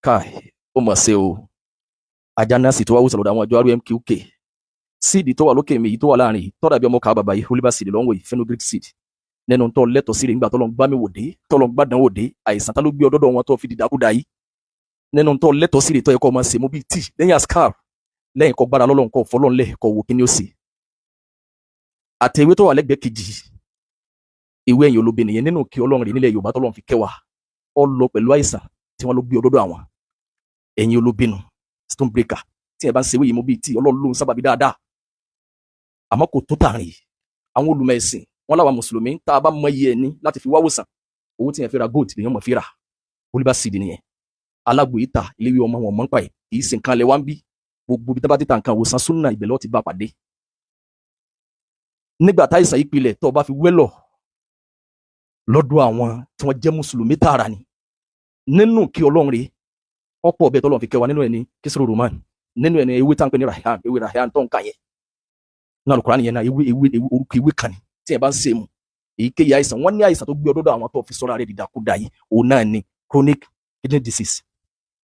Káì, ó mọ̀ ṣe o. Ajá náà sì tó wá wùsàn lọ́dọ̀ àwọn àjọ RMQK. Seed tó wà lókè mi yìí, tó wà láàrin yìí, tọ́dà bí ọmọ ká bàbá yìí, Oliver seed lọ́wọ́ yìí, fenugreek seed. Nínú tó lẹ́tọ̀ọ́ sí rẹ̀ nígbà tọ́lọ́ ń gbá mi wò dé, tọ́lọ́ ń gbádùn wò dé, àìsàn tá ló gbé ọdọ́dọ̀ wọn tó fi dìdàkudà yìí. Nínú tó lẹ́tọ̀ọ́ sí rẹ̀ tó yẹ kó máa ṣe mú bíi tíì lẹ́yìn askar, lẹ́yìn kó gbára lọ́lọ́run, kó fọlọ́nlẹ̀, kó wò kí ni ó ṣe. Àtẹ̀wé tó wà lẹ́gbẹ̀ẹ́ kejì, ìwé ẹ̀yìn olóbe nìyẹn. Nínú kí Ọlọ́run rè nílẹ̀ Yorùbá tọ́lọ́run fi kẹwàá ọ lọ pẹ̀lú àìsàn tí wọ́n ló gbé ọdọ́dọ̀ àwọn ẹ̀yìn olóbinu, stone breaker. Tí ẹ bá ń ṣe wéyìí mú bíi tí Ọlọ́run lóhun sábàbí dáadáa, àmọ́ kò tó tààrin yìí. Àwọn olùmọ̀ ẹ̀sìn wọn làwọn mùsùlùmí tá a bá mọ iye ẹni láti fi wáwòsàn, owó tí yẹn fi ra gold lèyàn mọ̀ fi rà. Oliver seed nìyẹn. Alágbò yìí ta iléwé ọmọ wọn mọ̀ ń pa ẹ̀, kì í ṣe nǹkan lẹ̀ wá ń bí. Gbogbo bí tábà ti ta nǹkan àwòsàn súnà, ìbẹ̀lẹ̀ ti bá pàdé. Nígbà táìsàn yìí pilẹ̀, tó o bá fi wẹ́lọ̀ lọ́dọ̀ àwọn tí wọ́n jẹ́ mùsùlùmí tààrà ni, nínú kí Ọlọ́run rèé ọ̀pọ̀ ọbẹ̀ tọ́lọ́run fi kẹwàá. Nínú ẹ̀ ní kísìrò roman, nínú ẹ̀ ní ewé tá ń pè ní rahan, ewé rahan tó ń kà yẹn náà Al-Qur'an yẹn náà, ewé orúkọ ewé kan ni. Tí ẹ bá ń ṣe mu èyíkéyìí àìsàn, wọ́n ní àìsàn tó gbé ọdọ́dọ̀ àwọn tó fi sọ́ra rẹ̀ dìdàkudà yìí, òun náà ni chronic kidney disease,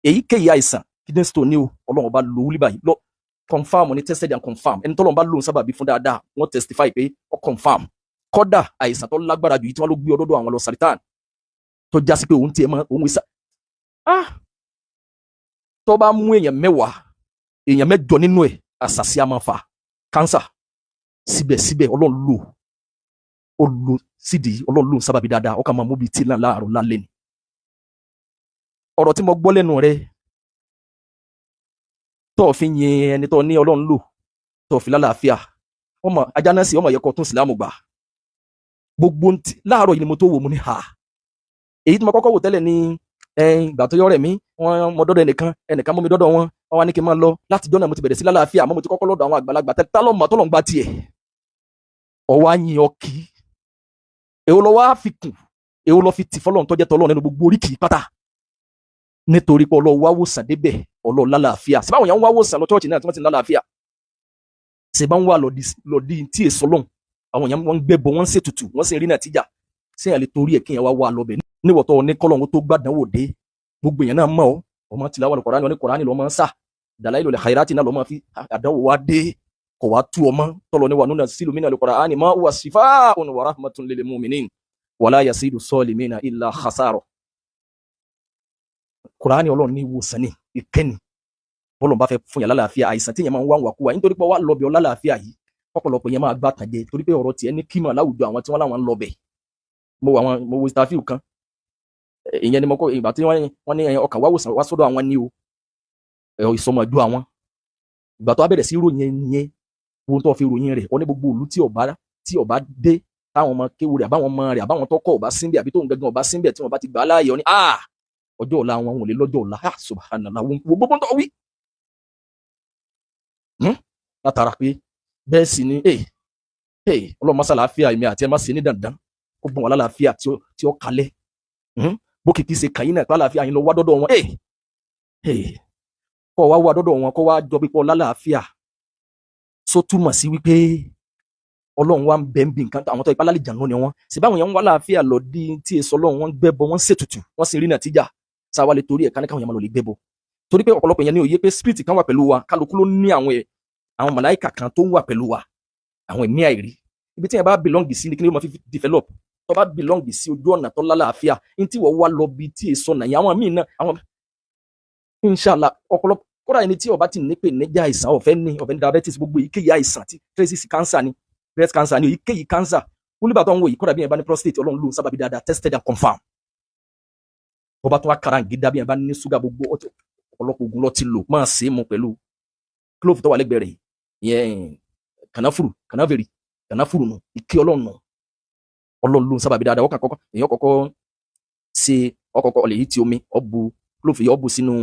èyíkéyìí àìsàn, kidney stone ní o. Ọlọ́run bá lo wúlí báyìí lọ, confirm ní, tested and confirm. Ẹni tọ́lọ́run bá lòun sábàbí fún dáadáa, wọ́n testify pé ó confirm. Kọ́dà àìsàn tó lágbára jù yìí tí wọ́n ló gbé ọdọ́dọ̀ àwọn lọ saritan, tó já sí pé òun tiẹ̀ mọ́ òun ìsà, ah, tó bá mú èèyàn 10, èèyàn 8 nínú ẹ̀, àṣàṣì á máa fà cancer. Síbẹ̀síbẹ̀ Ọlọ́run lò ó, lò sídìí, Ọlọ́run lò ń sábàbí dáadáa. Ó kà máa mú bíi tí náà láàárọ̀ lálẹ́ ni. Ọ̀rọ̀ tí mo gbọ́ lẹ́nu rẹ tó o fi yin ẹni tó ní Ọlọ́run lò tó o fi lálàáfíà, ọmọ ajá náà sì ọmọ yẹ kó tún sílámù gbà. Gbogbo ntí láàárọ̀ yìí ni mo tó wò, mo ní ha. Èyí tí mo kọ́kọ́ wò tẹ́lẹ̀ ní ìgbà tó yọrẹ mi, wọn mọ dọ́dọ̀ ẹnìkan, ẹnìkan mú mi dọ́dọ̀ wọn, wọn wá ní kí n máa lọ. Láti jọ́nà mo ti bẹ̀rẹ̀ sí lálàáfíà, àmọ́ mo ti kọ́kọ́ lọ́dọ̀ àwọn àgbàlagbà tẹ́lẹ̀. Tá lọ́mọ tó lọ́n gba tiẹ̀, ọwọ́ á yin ọkì. Èwo lọ wá fi kù? Èwo lọ fi tì fọlọ́n tọ́jẹ́ tọ́lọ́ nínú gbogbo oríkì pátá? Nítorí pé ọlọ́ọ̀ wá wòsàn débẹ̀, ọlọ́ọ̀ lálàáfíà. Ṣé báwọn yẹn ń wá wòsàn lọ church náà tí wọ́n ti ń lálàáfíà? Ṣé bá ń wà lọ́dí tí èso lọ́hùn, àwọn èèyàn wọ́n ń gbẹ́bọ, wọ́n ń ṣètùtù, wọ́n sì ń rí nàtíjà. Ṣé ẹ̀ lè torí ẹ̀ kéèyàn wá wà lọ́bẹ̀ níwọ̀tọ́ ní kọ́lọ́hún tó gbàdánwò dé? Gbogbo èèyàn náà mọ̀ ọ́, ọmọ tìláwà Kùránì, ní Kùránì lọ́mọ ń sà dàláìlú lè khairati náà lọ́mọ fi àdánwò wá dé, kò wá tú ọmọ tọ́lọ ní wà nínú sílùú mí náà Kùránì ma huwa shifaa'un wa rahmatun lil mu'minin wala yasidu salimina illa khasara. Kùránì Ọlọ́run ní ìwòsàn ní ìkẹ́ni. Bọ́lọ̀ bá fẹ́ fún yàrá lálàáfíà, àìsàn tí yẹn máa ń wá wàkúwà nítorí pé wà lọ́bẹ̀ ọ lálàáfíà yìí, ọ̀pọ̀lọpọ̀ yẹn máa gbà tàn jẹ, torí pé ọ̀rọ̀ tiẹ̀ ní kímọ̀ láwùjọ àwọn tí wọ́n láwọn ń lọ́bẹ̀. Mo wò àwọn, mo wo interview kan, ìyẹn ni mo kọ́ ìgbà tí wọ́n ní ọkàn wá wòsàn wá sọ́dọ̀ àwọn ní o ìsọmọjú àwọn. Ìgbà tó wá bẹ̀rẹ̀ sí ròyìn ẹni yẹn, ohun tó fi ròyìn rẹ̀, ó ní gbogbo ìlú tí ọba dé, táwọn ọmọ kéwu rẹ̀, àbáwọn ọmọ rẹ̀, àbáwọn tọkọ ọba síbẹ̀, àbí tóun gangan ọba síbẹ̀, tí wọ́n bá ti gbà á láàyè, ọ ní ah, ọjọ́ ọ̀la wọn ò lè lọ́jọ́ ọ̀la. Ah, subhanallah! Wo gbogbo tó wí látara pé bẹ́ẹ̀ sì ni. Ọlọ́run mọ́sá làáfíà èmi àti ẹ má ṣe ní dandan kó bọ́n wà lálàáfíà tí ó kalẹ̀. Bó kìkì ṣe kàyín náà pé àlàáfíà yín lọ wá dọ́dọ̀ wọn, kọ́ wá wá dọ́dọ̀ wọn, kọ́ wá jọ pípọ̀ lálàáfíà, só túmọ̀ sí wípé Ọlọ́run wa ń bẹ ń bi nǹkan. Àwọn tó ipá lálẹ́ jànú ni wọ́n sì báwọn yẹn ń wá láàfíà lọ dí tí èso Ọlọ́run, wọn ń gbẹ́bọ, wọ́n ń ṣètùtù, wọ́n sì rí nàtíjà. Sáwa lè torí ẹ̀ ká ní káwọn yẹn máa lọ lè gbẹ́bọ? Torí pé ọ̀pọ̀lọpọ̀ yẹn ní òye pé spirit kan wà pẹ̀lú wa. Kálukú ló ní àwọn ẹ̀, àwọn màláìkà kan tó ń wà pẹ̀lú wa, àwọn ẹ̀mí àìrí. Ibi tí yẹn bá belong sí ni kí ni yóò máa fi develop. Tó bá belong sí ojú ọ̀nà tó lálàáfíà ní tí wọ́n wá lọ bí tí èso ọ̀nà yẹn, àwọn míì náà, àwọn inshallah, ọ̀pọ̀lọpọ̀ kódà ẹni tí ó bá ti ní pè níjà àìsàn, ọ̀fẹ́ ní diabetes, gbogbo èyíkéyìí àìsàn tí traces cancer ni, breast cancer ni, èyíkéyìí cancer, wúlíbà tó ń wò yìí, kódà bí yẹn bá ní prostate, Ọlọ́run ló ń sábàbí dáadáa, tested and confirmed. Bọ́bá tó wá karangídá, bí yẹn bá ní ṣúgà, gbogbo ọ̀pọ̀lọpọ̀ oògùn lọ ti lò, máa ṣe é mu pẹ̀lú clove tó wà lẹ́gbẹ̀ẹ́ rẹ̀ ìyẹn, kànáfùrù, kànáfèrè, kànáfùrù nù, ìké Ọlọ́run nù. Ọlọ́run ló ń sábàbí dáadáa. Ọkàn kọ́kọ́ èèyàn kọ́kọ́ ṣe ọkọ̀kọ́ ọ̀lẹ̀ yìí ti omi ọ̀bù clove yìí, ọ̀bù sínú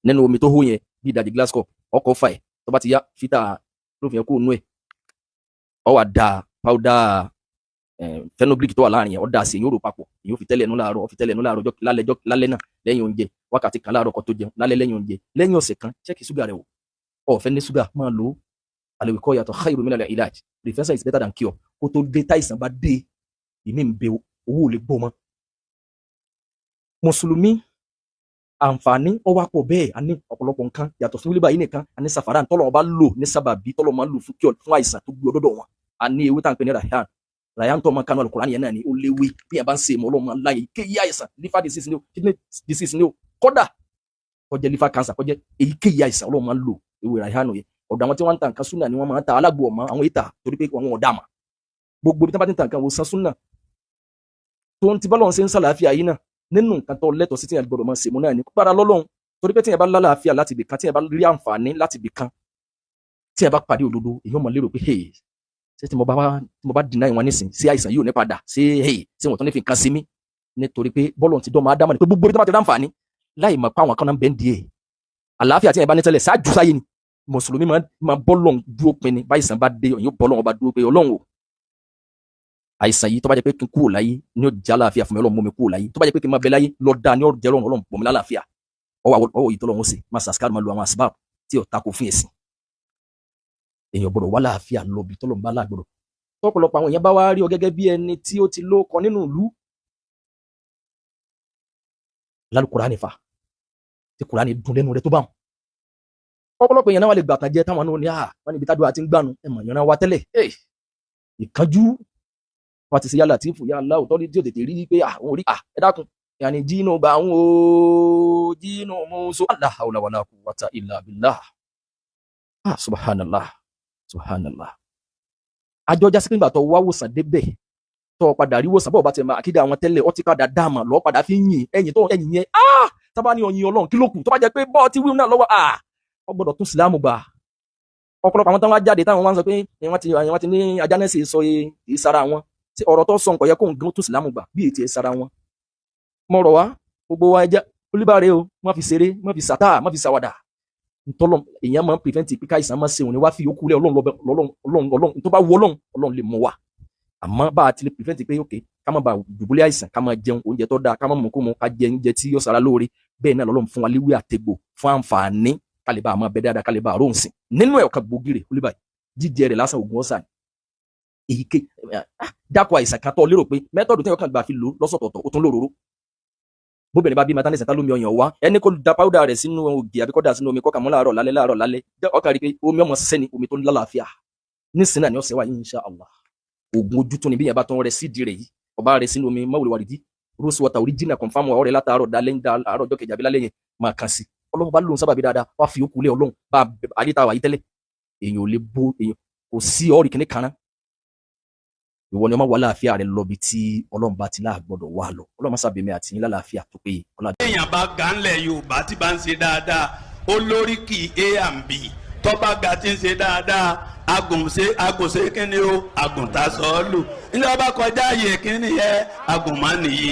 nínú omi tó hó yẹn bí ìdajì glass cup, ọkọ̀ fà ẹ̀. Tó bá ti yá, filter clove yẹn kó nú ẹ̀, ọ wà da powder fenugreek tó wà láàrin yẹn, ọ dà sí, yóò rò papọ̀. Yóò fi tẹ́lẹ̀ nú láàárọ̀, ọ fi tẹ́lẹ̀ nú láàárọ̀ ọjọ́ lálẹ́, lálẹ́ náà lẹ́yìn oúnjẹ, wákàtí kan láàárọ̀ kó tó jẹun, lálẹ́ lẹ́yìn oúnjẹ. Lẹ́yìn ọ̀sẹ̀ kan, check ṣúgà rẹ̀ wò. Ó fẹ́ ní ṣúgà, máa lò ó. Al-wiqayatu khairu minal ilaj, prevention is better than cure. Kó tó dé, táìsàn bá dé, ìmí ń bẹ, owó ò lè gbọ́ mọ́. Mùsùlùmí. Àǹfààní ó wá pọ̀ bẹ́ẹ̀. A ní ọ̀pọ̀lọpọ̀ nǹkan yàtọ̀ fún wílíbà yìí nìkan. A ní sàfàrà tọ́lọ̀ ọba lò ní sábàbí, tọ́lọ̀ máa ń lò fún kí fún àìsàn tó gbé ọdọ́dọ̀ wọn. A ní ewé tá à ń pè ní rayan. Rayan tó ọmọ kanu Alukurani yẹn náà ni ó léwé. Bí yẹn bá ń ṣe ìmọ̀, Ọlọ́run máa ń láyè kéyìí àìsàn. Liver disease ni o, kidney disease ni o, kódà kó jẹ́ liver cancer, kó jẹ́ èyíkéyìí àìsàn, Ọlọ́run máa ń lò ewé rayan yẹn. Ọ̀dọ̀ àwọn tí wọ́n ń ta nǹkan súnà ni wọ́n máa ń ta. Alágbo ọ̀mọ́ àwọn ìta, torí pé àwọn ọ̀dà mà gbogbo bí tí wọ́n bá ti ń ta nǹkan wò sán súnà tó ń ti bọ́lọ́run ṣe ń sàlàáfíà yìí náà. Nínú nǹkan tó lẹ́tọ̀ọ́ sí tí yẹn gbọ́dọ̀ máa ṣèmú náà ní gbára lọ́lọ́run, torí pé tí yẹn bá lálàáfíà láti ibì kan, tí yẹn bá rí àǹfààní láti ibì kan, tí yẹn bá pàdé òdodo, èèyàn máa lérò pé, hey, ṣé tí mo bá deny wọn nísìn, ṣé àìsàn yìí ò ní padà? Ṣé, hey, ṣé wọn tún ní fi nǹkan sí mi? Nítorí pé bọ́lọ̀ ti dán máa dámọ̀ ni pé gbogbo ibi tí wọ́n bá ti rí àǹfààní, láì mọ̀ pé àwọn kan náà ń bẹ́ ń di ẹ̀ àlàáfíà tí yẹn bá ní tẹ́lẹ̀ ṣáájú sáyé ni. Mùsùlùmí máa bọ́lọ̀ dúró pin ni. Báyìí bá dé, òyìnbó bọ́lọ̀ ọba dúró pé, Ọlọ́run o, àìsàn yìí, tó bá jẹ́ pé kí n kúrò láyé ní ó jẹ́ àlàáfíà fún mi, Ọlọ́run mú mi kúrò láyé. Tó bá jẹ́ pé kí n máa bẹ láyé lọ dáa ní ó jẹ́ Ọlọ́run, Ọlọ́run pọ̀ mí lálàáfíà. Ọwọ́ ọwọ́ yìí tó lọ́wọ́ sí máa sàṣkárì, máa lo àwọn àsìbáàbù tí ò tako fún ẹ̀sìn. Èèyàn gbọ́dọ̀ wá láàfíà lọ bí tọ́lọ̀ ń bá láàgbọ́dọ̀. Tọ́pọ̀lọpọ̀ àwọn èèyàn bá wá rí ọ gẹ́gẹ́ bí ẹni tí ó ti lóko nínú ìlú lálùkùránì fa tí Kùránì dùn lẹ́nu rẹ tó bá wọn, ọ̀pọ̀lọpọ̀ èèyàn náà wà lè gbàtàn jẹ táwọn náà ní à wọn níbi tádùn àti ń gbànú ẹmọ ìyànná wa tẹ́lẹ̀. Ìkánjú wọn ti ṣe yálà tí fòyà aláwọ tọ́lí tí ò tètè rí pé àwọn orí ẹ dákun, yàní jínú bá ń o jínú mú so la hawla wala quwwata illa billah. Ah, subhanallah, subhanallah. Àjọ jásí pé nígbà tó wá wòsàn débẹ̀, tó padà rí wòsàn, bọ́ọ̀ bá ti máa àkídà àwọn tẹ́lẹ̀, ó ti padà dáàmà lọ́ọ́ padà fi ń yìn ẹ̀yìn tó ẹ̀yìn yẹn. Ah, tábà ní ọyìn Ọlọ́run, kí ló kù tó bá jẹ́ pé bọ́ọ̀ ti wíwú náà lọ́wọ́? Ah, wọ́n gbọ́dọ̀ tún sílámù gbà. Ọ̀pọ̀lọpọ̀ àwọn táwọn wá jáde, táwọn wá ń sọ pé wọ́n ti ní ajánẹ́sì sọ ìsara wọn tí ọ̀rọ̀ tó sọ nǹkan yẹ kó ń gán tún sílámù gbà bí ètò ìsara wọn. Mo rọ̀ wá, gbogbo wa, ẹjẹ́ olúbàrẹ̀ o, má fi ṣeré, má fi sàtà, má fi ṣàwàdà. Ntọ́lọ́ èèyàn máa ń prevent pé káìsàn máa ṣe òun ni wá fi yòókù lẹ̀. Ọlọ́run lọ́bẹ̀, Ọlọ́run, Ọlọ́run, Ọlọ́run tó bá wọ Ọlọ́run, Ọlọ́run lè mú wa. Àmọ́ bá a ti lè prevent pé ok, ká má ba dùbúlẹ̀ àìsàn, ká máa jẹun oúnjẹ tó dáa, ká má mú kó mu, ká jẹ oúnjẹ tí yóò ṣara lóore, bẹ́ẹ̀ náà lọ́lọ́run fún wa léwé àtegbò fún àǹfààní, ká lè bá a máa bẹ dáadáa, ká lè bá a róhùn sìn. Nínú ẹ̀, ọ̀kan gbòógì rẹ̀ olúbàyí jíjẹ rẹ̀ lásán, ògùn ọ̀sà ni. Èyíké dákọ̀ àìsàn kan tó lérò pé method tí wọ́n kàn gbà fi lò lọ́sọ̀tọ̀ọ̀tọ̀, ó tún lóróró. Bóbìnrin bá bí maternity center, lómi ọyàn wá, ẹni kó da powder rẹ̀ sínú ògì àbí kó dà sínú omi, kó kà mọ́ láàárọ̀ lálẹ́, láàárọ̀ lálẹ́, ọkà rí pé omi ọmọ ṣiṣẹ́ ni omi tó ń lálàáfíà nísìnyí náà ni ọ̀sẹ̀ wà, insha Allah. Oògùn ojú tún ni. Bí yẹn bá tún rẹ sídìí rẹ̀ yìí, ọba rẹ sínú omi mọ́wùlẹ̀ wàrídì, rose water original confam, ọ̀rẹ́ látàárọ̀ dalẹ́ ń da àárọ̀ ọjọ́ kejì àbí lálẹ́ yẹn máa kàn sí. Ọlọ́run bá lóun sábàbí dáadáa, wá fi òkú lé Ọlọ́run bá ayé tá a wà yìí tẹ́lẹ̀. Èèyàn ò lè bó èèyàn kò sí ọ̀rì kìíní kan náà. Ìwọ ni ọmọ wà láàfíà rẹ lọ bí tí Ọlọ́run bá ti láàgbọ́dọ̀ wà lọ. Ọlọ́run má sábẹ̀mí àti yín lálàáfíà tó péye. Èèyàn bá ga ńlẹ̀ Yorùbá tí bá ń ṣe dáadáa, ó lóríkì A and B. Tọ́ba ga tí ń ṣe dáadáa, agùnṣe agùnṣe kíni o, àgùntà sọ́ọ́lù. Nígbà bá kọjá ààyè kíni yẹ, agùnmá nìyí.